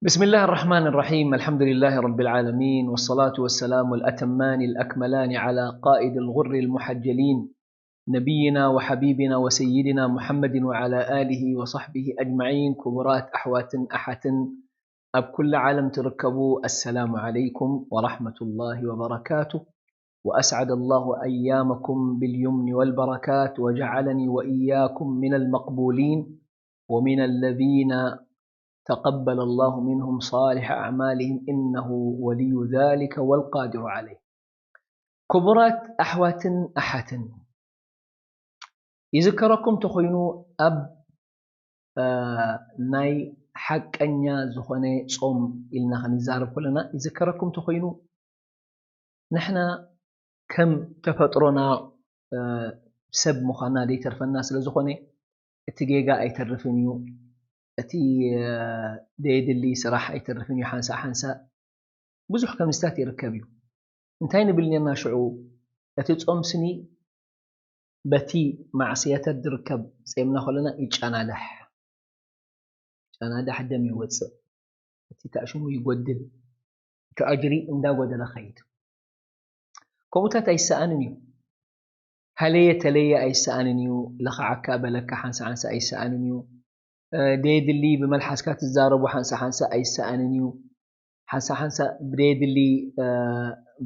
بسم الله الرحمن الرحيم. الحمد لله رب العالمين، والصلاة والسلام الأتمان الأكملان على قائد الغر المحجلين، نبينا وحبيبنا وسيدنا محمد وعلى آله وصحبه أجمعين. ክቡራት ኣሕዋትን ኣሓትን ኣብ ኩሉ ዓለም ትርከቡ፣ السلام عليكم ورحمة الله وبركاته، وأسعد الله أيامكم باليمن والبركات، وجعلني وإياكم من المقبولين ومن الذين تقبل الله منهم صالح أعمالهم إنه ولي ذلك والقادر عليه. ክቡራት ኣሕዋትን ኣሓትን፣ ይዝከረኩም ተኾይኑ ኣብ፣ እ፣ ናይ ሓቀኛ ዝኾነ ጾም ኢልና ክንዛረብ ከለና፣ ይዝከረኩም ተኾይኑ ንሕና ከም ተፈጥሮና፣ እ፣ ሰብ ምዃንና ዘይተርፈና ስለ ዝኾነ፣ እቲ ጌጋ ኣይተርፍን እዩ። እቲ፣ እ፣ ደየድሊ ስራሕ ኣይተርፍን እዩ። ሓንሳእ ሓንሳእ ብዙሕ ከምዚታት ይርከብ እዩ። እንታይ ንብል ኔርና ሽዑ? እቲ ጾም ስኒ በቲ ማዕስያታት ዝርከብ ጼምና ከለና ይጨናዳሕ። ጨናዳሕ ደም ይወጽእ። እቲ ታእሽሙ ይጎድል። እቲ ኣጅሪ እንዳጎደለ ኸይድ። ከምኡታት ኣይሰኣንን እዩ። ሃለየ ተለየ ኣይሰኣንን እዩ። ለኸዓካ በለካ ሓንሳ ሓንሳ ኣይሰኣንን እዩ። እ፣ ደየድሊ ብመልሓስካ ትዛረቡ ሓንሳ ሓንሳ ኣይሰኣንን እዩ። ሓንሳ ሓንሳ ብደየድሊ፣ እ፣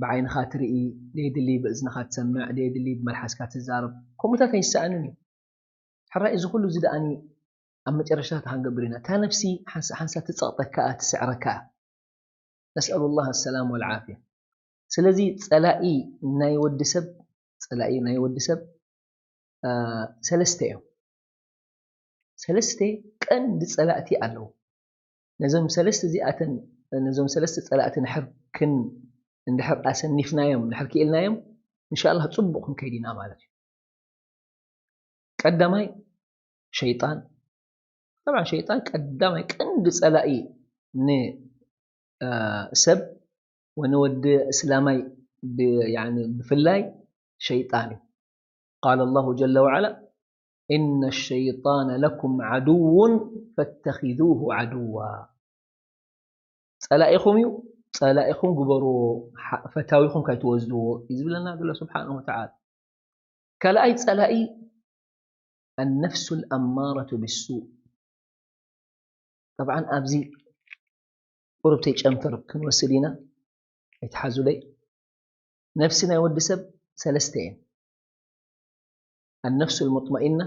ብዓይንኻ ትርኢ፣ ደየድሊ ብእዝንኻ ትሰምዕ፣ ደየድሊ ብመልሓስካ ትዛረብ። ከምኡታት ኣይሰኣንን እዩ። ሕራይ እዚ ኩሉ እዚ ደኣኒ ኣብ መጨረሽታ እንታይ ክንገብር ኢና? እታ ነፍሲ ሓንሳ ሓንሳ ትጸቕጠካ፣ ትስዕረካ። ነስኣሉ ላህ ኣሰላም ወልዓፍያ። ስለዚ ጸላኢ ናይ ወዲ ሰብ፣ ጸላኢ ናይ ወዲ ሰብ፣ እ፣ ሰለስተ እዮም። ሰለስተ ቀንዲ ጸላእቲ ኣለዉ። ነዞም ሰለስተ እዚኣተን፣ ነዞም ሰለስተ ጸላእቲ ንሕር ክን-፣ እንድሕር ኣሰኒፍናዮም፣ እንድሕር ክኢልናዮም፣ እንሻላህ ጽቡቕ ክንከይድ ኢና ማለት እዩ። ቀዳማይ ሸይጣን። ጠብዓን ሸይጣን ቀዳማይ ቀንዲ ጸላኢ ን-፣ እ፣ ሰብ ወንወዲ እስላማይ ብ-፣ ያኒ ብፍላይ ሸይጣን እዩ። ቃለ ላሁ ጀለ ወዓላ፣ "ኢነ ሸይጣነ ለኩም ዓዱውን ፈተኺዙሁ ዓዱዋ።" ጸላኢኹም እዩ፣ ጸላኢኹም ግበርዎ፣ ሓ-፣ ፈታዊኹም ከይትወስድዎ እዩ ዝብለና ዘሎ ስብሓነሁ ወተዓላ። ካልኣይ ጸላኢ ኣነፍሱል ኣማረቱ ብሱእ። ጠብዓን ኣብዚ ቁሩብተይ ጨንፈር ክንወስድ ኢና፣ ኣይትሓዙለይ። ነፍሲ ናይ ወዲ ሰብ ሰለስተ እየን። ኣነፍሱል ሙጥመኢና፣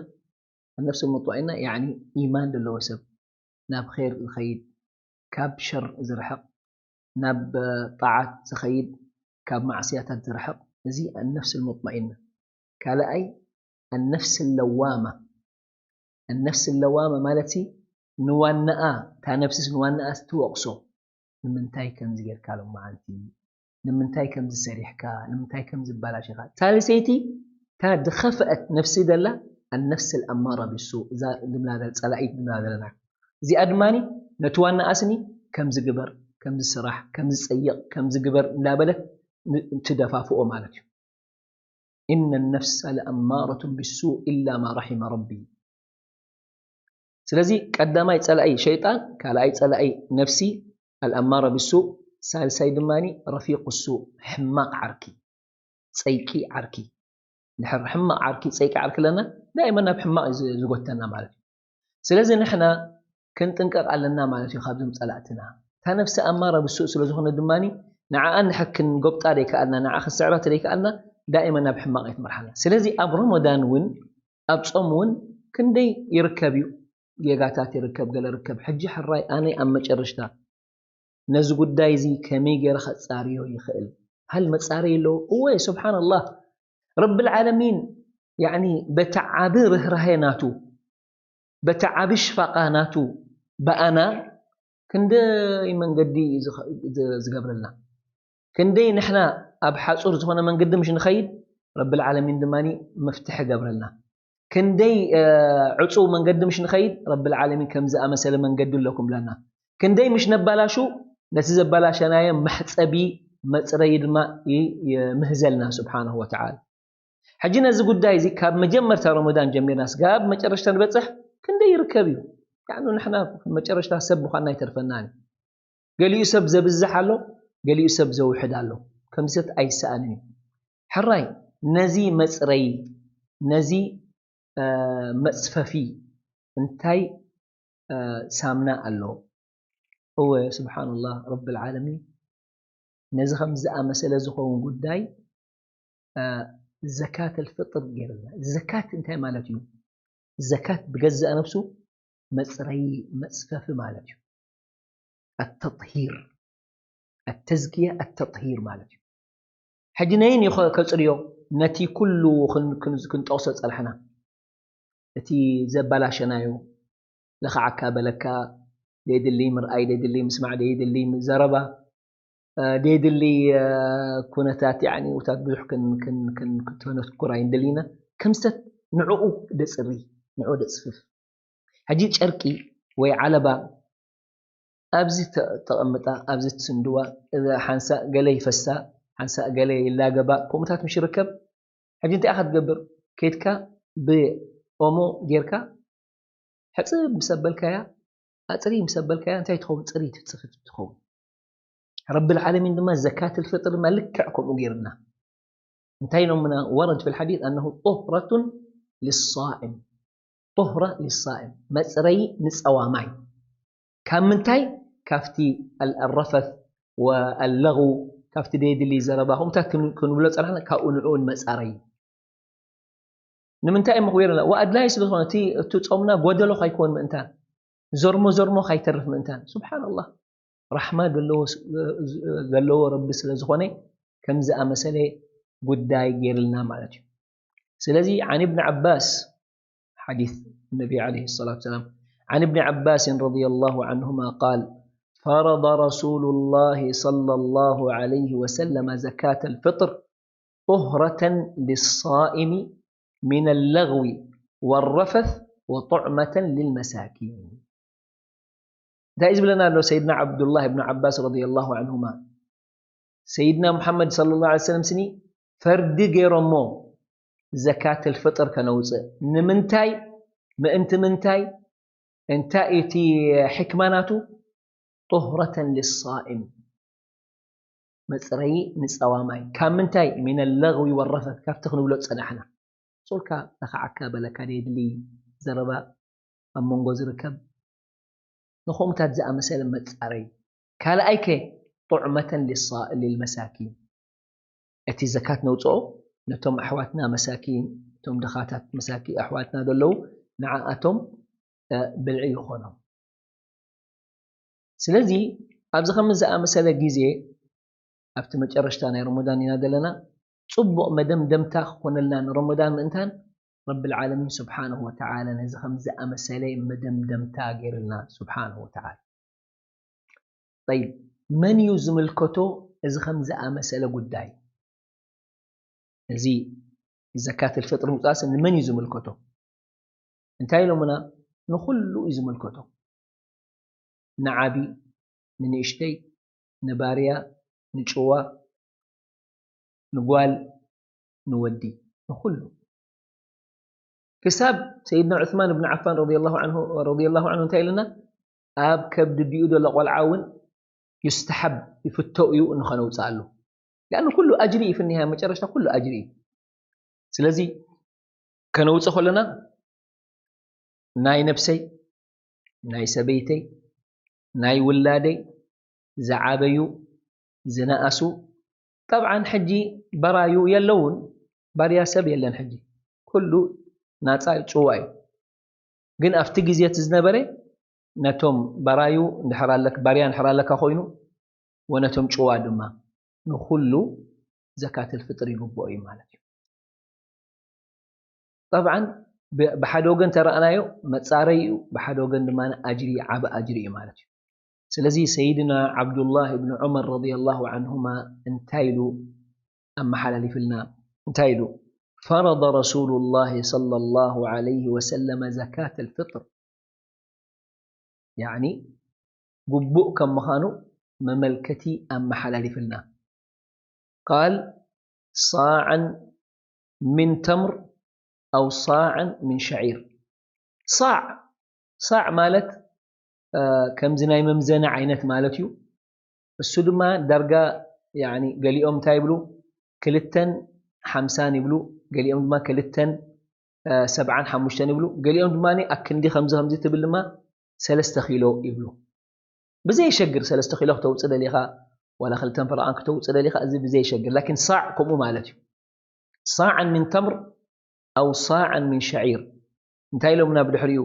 ኣነፍሱል ሙጥመኢና ያዕኒ ኢማን ዘለዎ ሰብ፣ ናብ ኸይር ዝኸይድ፣ ካብ ሸር ዝርሕቕ፣ ናብ ጣዓት ዝኸይድ፣ ካብ ማዕስያታት ዝርሕቕ፣ እዚ ኣነፍሱል ሙጥመኢና። ካልኣይ ኣነፍስ ለዋማ። ኣነፍስ ለዋማ ማለት ሲ ንዋናኣ፣ እታ ነፍስስ ንዋናኣስ ትወቕሶ። ንምንታይ ከምዚ ጌርካ ሎመዓንቲ? ንምንታይ ከምዚ ሰሪሕካ? ንምንታይ ከምዚ ኣበላሺኻ? ሳልሰይቲ፣ እታ ዝኸፍአት ነፍሲ ደላ ኣነፍስ ኣማራ ቢሱ፣ እዛ ድምና ዘለ-፣ ጸላኢት ድምና ዘለና። እዚኣ ድማኒ ነቲ ዋናኣስኒ ከምዚ ግበር፣ ከምዚ ስራሕ፣ ከምዚ ጸይቕ፣ ከምዚ ግበር እንዳበለት ን-፣ ትደፋፍኦ ማለት እዩ። ኢነ ነፍሰ ለኣማረቱን ቢሱእ ኢላ ማ ረሒመ ረቢ። ስለዚ ቀዳማይ ጸላኢ ሸይጣን፣ ካልኣይ ጸላኢ ነፍሲ ኣልኣማረ ቢሱእ፣ ሳልሳይ ድማኒ ረፊቁ ሱእ፣ ሕማቕ ዓርኪ፣ ጸይቂ ዓርኪ። ድሕር ሕማቕ ዓርኪ፣ ጸይቂ ዓርኪ ኣለና፣ ዳኢመን ናብ ሕማቕ እዩ ዝ-፣ ዝጎተና ማለት እዩ። ስለዚ ንሕና ክንጥንቀቕ ኣለና ማለት እዩ ካብዞም ጸላእትና። እታ ነፍሲ ኣማራ ብሱእ ስለ ዝኾነ ድማኒ ንዓኣ ንሕክን ጎብጣ ደይከኣልና፣ ንዓኣ ክንስዕራ ተደይከኣልና ዳኢመን ናብ ሕማቕ እያ ትመርሓና። ስለዚ ኣብ ረመዳን እውን፣ ኣብ ጾም እውን ክንደይ ይርከብ እዩ፣ ጌጋታት ይርከብ፣ ገለ ይርከብ። ሕጂ ሕራይ ኣነ ኣብ መጨረሽታ ነዚ ጉዳይ እዚ ከመይ ገይረ ከጻርዮ ይኽእል? ሃል መጻረዪ ኣለዎ? እወ፣ ሱብሓነላህ። ረብል ዓለሚን፣ ያዕኒ፣ በቲ ዓቢ ርህራሄ ናቱ፣ በቲ ዓቢ ሽፋቓ ናቱ፣ ብኣና ክንደይ መንገዲ እዩ ዝኸ-፣ ዝ-፣ ዝገብረልና። ክንደይ ንሕና ኣብ ሓጹር ዝኾነ መንገዲ ምሽ ንኸይድ፣ ረብል ዓለሚን ድማኒ መፍትሒ ገብረልና። ክንደይ፣ እ፣ ዕጹው መንገዲ ምሽ ንኸይድ፣ ረብል ዓለሚን ከምዚ ኣመሰለ መንገዲ ኣለኩም ብለና። ክንደይ ምሽ ነባላሹ፣ ነቲ ዘባላሸናዮ መሕጸቢ፣ መጽረዪ ድማ ይ-፣ ይምህዘልና ስብሓነሁ ወተዓላ። ሕጂ ነዚ ጉዳይ እዚ ካብ መጀመርታ ረመዳን ጀሚርና ስጋብ መጨረሽታ ንበጽሕ ክንደይ ይርከብ እዩ? ያዕኑ ንሕና መጨረሽታ ሰብ ምዃንና ኣይተርፈናን እዩ። ገሊኡ ሰብ ዘብዝሕ ኣሎ፣ ገሊኡ ሰብ ዘውሕድ ኣሎ። ከምዚታት ኣይሰኣንን እዩ። ሕራይ ነዚ መፅረይ፣ ነዚ መፅፈፊ እንታይ ሳምና ኣሎ? እወ ስብሓንላህ ረብል ዓለሚን፣ ነዚ ከም ዝኣመሰለ ዝኸውን ጉዳይ ዘካት ኣልፍጥር ገይርና። ዘካት እንታይ ማለት እዩ? ዘካት ብገዛእ ነብሱ መፅረይ፣ መፅፈፊ ማለት እዩ። ኣተጥሂር፣ ኣተዝክያ ኣተጥሂር ማለት እዩ። ሕጂ ነይን እዩ ከፅርዮ? ነቲ ኩሉ ክንጠቕሶ ፀላሕና፣ እቲ ዘባላሸናዮ፣ ለኽዓካ በለካ፣ ደይድሊ ምርኣይ፣ ደይድሊ ምስማዕ፣ ደይድሊ ዘረባ፣ ደይድሊ ኩነታት፣ ያኒ ውታት ብዙሕ ክተነኩር ኣይንደሊና። ከምስተት ንዕኡ ደፅሪ፣ ንዕኡ ደፅፍፍ። ሕጂ ጨርቂ ወይ ዓለባ ኣብዚ ተቐምጣ፣ ኣብዚ ትስንድዋ፣ ሓንሳእ ገለ ይፈሳ፣ ሓንሳእ ገለ ይላገባ፣ ከምኡታት ምሽ ይርከብ። ሕጂ እንታይ ኢኻ ትገብር? ከይድካ ብኦሞ ጌርካ ሕጽብ ምስ ኣበልካያ፣ ኣጽሪ ምስ ኣበልካያ እንታይ ትኸውን? ጽርይቲ፣ ጽፍፍቲ ትኸውን። ረብል ዓለሚን ድማ ዘካት ልፍጥር ድማ ልክዕ ከምኡ ጌርና። እንታይ ኢሎምና? ወረድ ፊል ሓዲስ ኣነሁ ጡህረቱን ልሳኢም። ጡህራ ልሳኢም፣ መጽረዪ ንጸዋማይ። ካብ ምንታይ? ካብቲ ኣል-፣ ኣረፈት ወኣለጉ፣ ካብቲ ደየድሊ ዘረባ፣ ከምኡታት ክን-፣ ክንብሎ ጸናሕና፣ ካብኡ ንዕኡ ንመጻረይ። ንምንታይ እሞ ክብሎ ኣለና? ወኣድላይ ስለ ዝኾነ፣ እቲ፣ እቲ ጾምና ጎደሎ ካይኮን ምእንታን፣ ዘርሞ ዘርሞ ካይተርፍ ምእንታን። ሱብሓነላህ። ራሕማ ዘለዎ ስ-፣ ዘለዎ ረቢ ስለ ዝኾነ፣ ከም ዝኣመሰለ ጉዳይ ገይርልና ማለት እዩ። ስለዚ፣ عن ابن عباس، ሓዲስ ነቢ ዓለይሂ ሰላቱ ወሰላም፣ عن ابن عباس رضي الله عنهما قال: فرض رسول الله صلى الله عليه وسلم زكاة الفطر طهرة للصائم من اللغو والرفث وطعمة للمساكين። እንታይ እዩ ዝብለና ኣሎ ሰይድና ዓብዱላህ እብን ዓባስ ረዲየላሁ ዓንሁማ? ሰይድና ሙሓመድ ሰለላሁ ዐለይሂ ወሰለም ስኒ ፈርዲ ገይሮሞ ዘካተል ፍጥር ከነውፅእ። ንምንታይ? ምእንቲ ምንታይ? እንታይ እቲ ሕክማ ናቱ? ጡህረተን ልሳኢም፣ መፅረዪ ንፀዋማይ። ካብ ምንታይ? ሚነ ለግዊ ወረፈት፣ ካብቲ ክንብሎ ዝፀናሕና። ሶልካ ተኸዓካ በለካ ደየድሊ ዘረባ ኣብ መንጎ ዝርከብ፣ ንኸምኡታት ዝኣመሰለ መፃረዪ። ካልኣይ ከ? ጡዕመተን ሊሳ-፣ ሊልመሳኪን፣ እቲ ዘካት ነውፅኦ ነቶም ኣሕዋትና መሳኪን፣ እቶም ድኻታት መሳኪ ኣሕዋትና ዘለዉ፣ ንዓኣቶም፣ እ፣ ብልዒ ይኾኖም። ስለዚ ኣብዚ ከምዚ ዝኣመሰለ ግዜ፣ ኣብቲ መጨረሽታ ናይ ረመዳን ኢና ዘለና፣ ፅቡቕ መደምደምታ ክኾነልና ንረመዳን ምእንታን፣ ረብል ዓለሚን ስብሓንሁ ወተዓላ ነዚ ከም ዝኣመሰለ መደምደምታ ገይርልና ስብሓንሁ ወተዓላ። ጠይብ፣ መን እዩ ዝምልከቶ እዚ ከም ዝኣመሰለ ጉዳይ? እዚ ዘካት ልፍጥር ምውፃእስ ንመን እዩ ዝምልከቶ? እንታይ ኢሎምና? ንኹሉ እዩ ዝምልከቶ። ንዓቢ፣ ንንእሽተይ፣ ንባርያ፣ ንጭዋ፣ ንጓል፣ ንወዲ፣ ንኹሉ። ክሳብ ሰይድና ዑስማን ብን ዓፋን ረዲየላሁ ዓንሁ፣ ረዲየላሁ ዓንሁ እንታይ ኢሉና? ኣብ ከብዲ ዲኡ ዘሎ ቆልዓ እውን ዩስተሓብ፣ ይፍቶ እዩ፣ ንኸነውፅኣሉ። ሊኣኑ ኩሉ ኣጅሪ እዩ፣ ፍኒሃ መጨረሽታ ኩሉ ኣጅሪ እዩ። ስለዚ ከነውፅእ ከለና ናይ ነብሰይ፣ ናይ ሰበይተይ፣ ናይ ውላደይ ዝዓበዩ፣ ዝነኣሱ፣ ጠብዓን ሕጂ በራዩ የለውን፣ ባርያ ሰብ የለን ሕጂ። ኩሉ ናጻ ጭዋ እዩ። ግን ኣብቲ ግዜ እቲ ዝነበረ ነቶም በራዩ እንድሕር ኣለክ-፣ ባርያ እንድሕር ኣለካ ኮይኑ፣ ወነቶም ጭዋ ድማ፣ ንኹሉ ዘካተል ፍጥር ይግብኦ እዩ ማለት እዩ። ጠብዓን ብ-፣ ብሓደ ወገን ተረኣናዮ መጻረይ እዩ፣ ብሓደ ወገን ድማ ኣጅሪ፣ ዓቢ ኣጅሪ እዩ ማለት እዩ። ስለዚ ሰይድና ዓብዱላህ እብን ዑመር ረዲየላሁ ዓንሁማ እንታይ ኢሉ ኣመሓላሊፍልና? እንታይ ኢሉ? فرض رسول الله صلى الله عليه وسلم زكاة الفطر. ያዕኒ ግቡእ ከም ምዃኑ መመልከቲ ኣመሓላሊፍልና። قال: صاعا من تمر أو صاعا من شعير. ሳዕ፣ ሳዕ ማለት፣ እ፣ ከምዚ ናይ መምዘኒ ዓይነት ማለት እዩ። እሱ ድማ ዳርጋ ያኒ ገሊኦም እንታይ ይብሉ ክልተን ሓምሳን ይብሉ፣ ገሊኦም ድማ ክልተን ሰብዓን ሓሙሽተን ይብሉ፣ ገሊኦም ድማ ኣክንዲ ከምዚ ከምዚ ትብል ድማ ሰለስተ ኪሎ ይብሉ። ብዘይሸግር ሰለስተ ኪሎ ክተውፅእ ደሊኻ ዋላ ክልተን ፈረቓን ክተውፅእ ደሊኻ እዚ ብዘይሸግር ላኪን ሳዕ ከምኡ ማለት እዩ። ሳዕን ምን ተምር ኣው ሳዕን ምን ሸዒር እንታይ ኢሎምና ብድሕሪኡ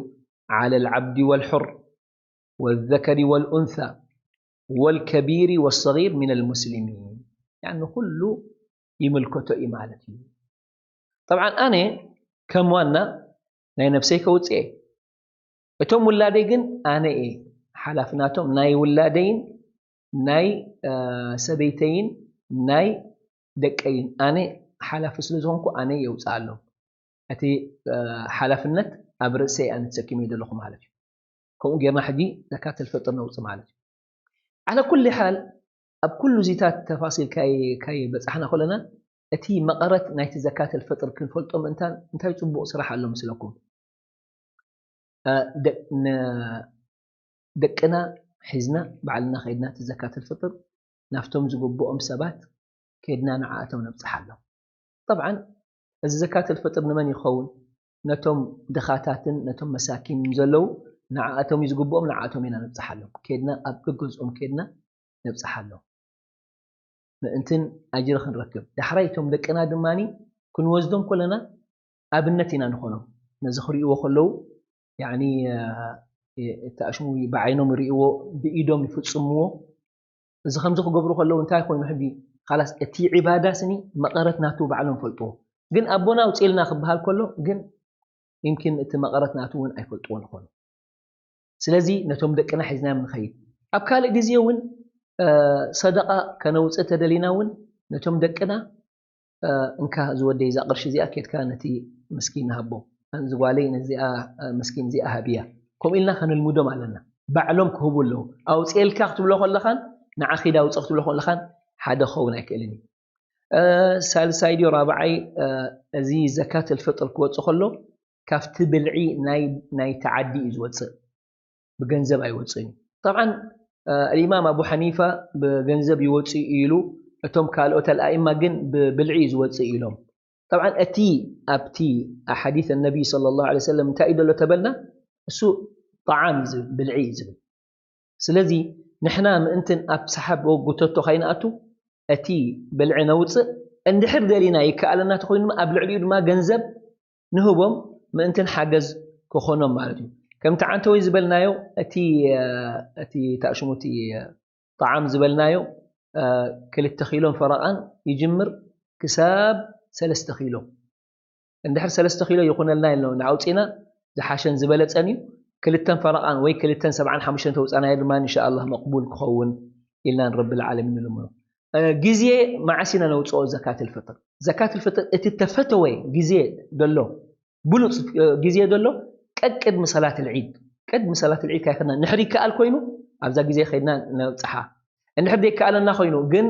على العبد والحر والذكر والأنثى والكبير والصغير من المسلمين يعني ኩሉ ይምልከቶ እዩ ማለት እዩ። طبعا ኣነ ከም ዋና ናይ ነብሰይ ከውፅእ እየ። እቶም ውላደይ ግን ኣነ እየ ሓላፍናቶም ናይ ውላደይን ናይ ሰበይተይን ናይ ደቀይን ኣነ ሓላፊ ስለ ዝኾንኩ ኣነ የውፅኣሎም። እቲ ሓላፍነት ኣብ ርእሰይ ኣነ ተሰኪመ ዘለኹ ማለት እዩ። ከምኡ ጌርና ሕጂ ዘካተል ፈጥር ነውፅእ ማለት እዩ። ዓለ ኩል ሓል ኣብ ኩሉ ዚታት ተፋሲል ካይ በፃሕና ከለና እቲ መቐረት ናይቲ ዘካተል ፈጥር ክንፈልጦ ምእንታን እንታይ ፅቡቕ ስራሕ ኣሎ ምስለኩም? ደቅና ሒዝና ባዕልና ከይድና እቲ ዘካተል ፈጥር ናፍቶም ዝግብኦም ሰባት ከይድና ንዓኣቶም ነብፅሓሎም። طبعا እዚ ዘካተል ፈጥር ንመን ይኸውን? ነቶም ድኻታትን ነቶም መሳኪንን ዘለዉ ንዓኣቶም እዩ ዝግብኦም፣ ንዓኣቶም ኢና ነብፅሓሎም። ከይድና ኣብ ገገዝኦም ከይድና ነብፅሓሎም ምእንትን ኣጅሪ ክንረክብ። ዳሕራይ እቶም ደቅና ድማ ክንወስዶም ከለና ኣብነት ኢና ንኾኖም። ነዚ ክርእይዎ ከለዉ ያኒ እቲ ኣሽሙ ብዓይኖም ይርእይዎ፣ ብኢዶም ይፍፅምዎ። እዚ ከምዚ ክገብሩ ከለዉ እንታይ ኮይኑ ሕጂ ካላስ እቲ ዒባዳ ስኒ መቐረት ናቱ ባዕሎም ፈልጥዎ። ግን ኣቦና ኣውፅልና ክበሃል ከሎ ግን ይምኪን እቲ መቐረት ናቱ እውን ኣይፈልጥዎ ንኾኑ። ስለዚ ነቶም ደቅና ሒዝናዮም ንኸይድ። ኣብ ካልእ ግዜ እውን ሰደቃ ከነውፅእ ተደሊና እውን ነቶም ደቅና እንካ ዝወደይ እዛ ቅርሺ እዚኣ ኬድካ ነቲ ምስኪን ንሃቦ፣ ዝጓለይ ነዚኣ ምስኪን እዚኣ ሃብያ። ከምኡ ኢልና ከነልምዶም ኣለና። ባዕሎም ክህቡ ኣለዉ። ኣውፅኤልካ ክትብሎ ከለኻን ንዓ ኺድ ኣውፅእ ክትብሎ ከለኻን ሓደ ክኸውን ኣይክእልን እዩ። ሳልሳይ ድዮ ራብዓይ እዚ ዘካት ልፍጥር ክወፅእ ከሎ ካብቲ ብልዒ ናይ ተዓዲ እዩ ዝወፅእ፣ ብገንዘብ ኣይወፅእን እዩ። طبعا الإمام أبو حنيفة ብገንዘብ ይወፅእ እዩ ኢሉ፣ እቶም ካልኦት ኣልኣኢማ ግን ብብልዒ እዩ ዝወፅእ ኢሎም። طبعا እቲ ኣብቲ ኣሓዲት ነቢ صلى الله عليه وسلم እንታይ እዩ ዘሎ ተበልና፣ እሱ ጣዓም እዩ ዝብል፣ ብልዒ እዩ ዝብል። ስለዚ ንሕና ምእንትን ኣብ ሰሓብ ወጉተቶ ካይንኣቱ እቲ ብልዒ ነውፅእ፣ እንድሕር ደሊና ይከኣለና ተኮይኑ ድማ ኣብ ልዕሊኡ ድማ ገንዘብ ንህቦም ምእንትን ሓገዝ ክኾኖም ማለት እዩ። ከምቲ ዓንተወይ ዝበልናዮ እቲ እቲ ታሽሙቲ ጣዓም ዝበልናዮ ክልተ ኪሎን ፈረቓን ይጅምር ክሳብ ሰለስተ ኪሎ። እንድሕር ሰለስተ ኪሎ ይኹነልና ኢልና ንኣውፂና ዝሓሸን ዝበለፀን እዩ። ክልተን ፈረቓን ወይ ክልተን ሰብዓን ሓሙሽተን ተውፃናዮ ድማ እንሻኣላህ መቕቡል ክኸውን ኢልና ንረብል ዓለሚን ንልምኖ። ግዜ መዓስ ኢና ነውፅኦ ዘካት ልፍጥር? ዘካት ልፍጥር እቲ ተፈተወ ግዜ ደሎ ብሉፅ ግዜ ደሎ ቀቅድሚ ሰላት ልዒድ፣ ቅድሚ ሰላት ልዒድ ካይክና ንሕር ይከኣል ኮይኑ ኣብዛ ግዜ ከይድና ነብፅሓ። እንድሕር ዘይከኣለና ኮይኑ ግን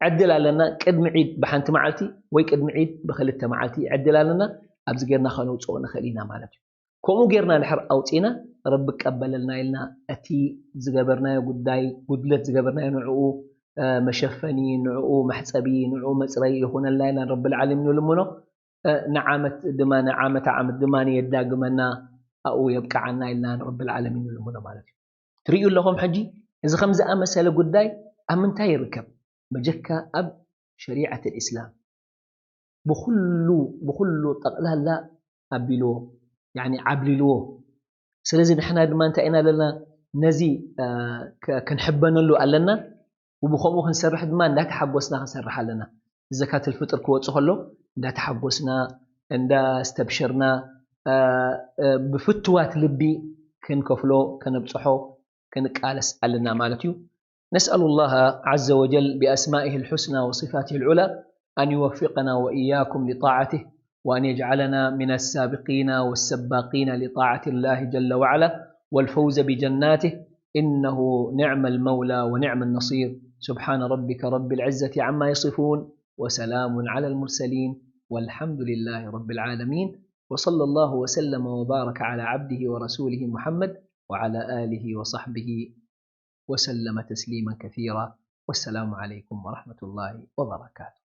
ዕድል ኣለና፣ ቅድሚ ዒድ ብሓንቲ መዓልቲ ወይ ቅድሚ ዒድ ብክልተ መዓልቲ ዕድል ኣለና። ኣብዚ ጌርና ከነውፅኦ ንኽእል ኢና ማለት እዩ። ከምኡ ጌርና ድሕር ኣውፂና ረቢ ቀበለልና ኢልና እቲ ዝገበርናዮ ጉዳይ ጉድለት ዝገበርናዮ ንዕኡ መሸፈኒ፣ ንዕኡ መሕፀቢ፣ ንዕኡ መፅረይ ይኹነልና ኢልና ንረብል ዓለሚን ንልምኖ። ንዓመት ድማ ንዓመት ዓመት ድማ የዳግመና ኣብኡ የብቅዓና ኢልና ንረብል ዓለሚን ንልምኖ ማለት እዩ። ትርእዩ ኣለኹም ሕጂ እዚ ከም ዝኣመሰለ ጉዳይ ኣብ ምንታይ ይርከብ? በጀካ ኣብ ሸሪዓት ልእስላም ብኩሉ ብኩሉ ጠቕላላ ኣቢልዎ ያኒ ዓብሊልዎ። ስለዚ ንሕና ድማ እንታይ ኢና ኣለና ነዚ ክንሕበነሉ ኣለና። ብከምኡ ክንሰርሕ ድማ እንዳተሓጎስና ክንሰርሕ ኣለና። ዘካት ልፍጥር ክወፅእ ከሎ እንዳተሓጎስና እንዳስተብሸርና ብፍትዋት ልቢ ክንከፍሎ ከነብፅሖ ክንቃለስ ኣለና ማለት እዩ። نسأل الله عز وجل بأسمائه الحسنى وصفاته العلى أن يوفقنا وإياكم لطاعته، وأن يجعلنا من السابقين والسباقين لطاعة الله جل وعلا والفوز بجناته، إنه نعم المولى ونعم النصير. سبحان ربك رب العزة عما يصفون، وسلام على المرسلين، والحمد لله رب العالمين، وصلى الله وسلم وبارك على عبده ورسوله محمد وعلى آله وصحبه وسلم تسليما كثيرا. والسلام عليكم ورحمة الله وبركاته.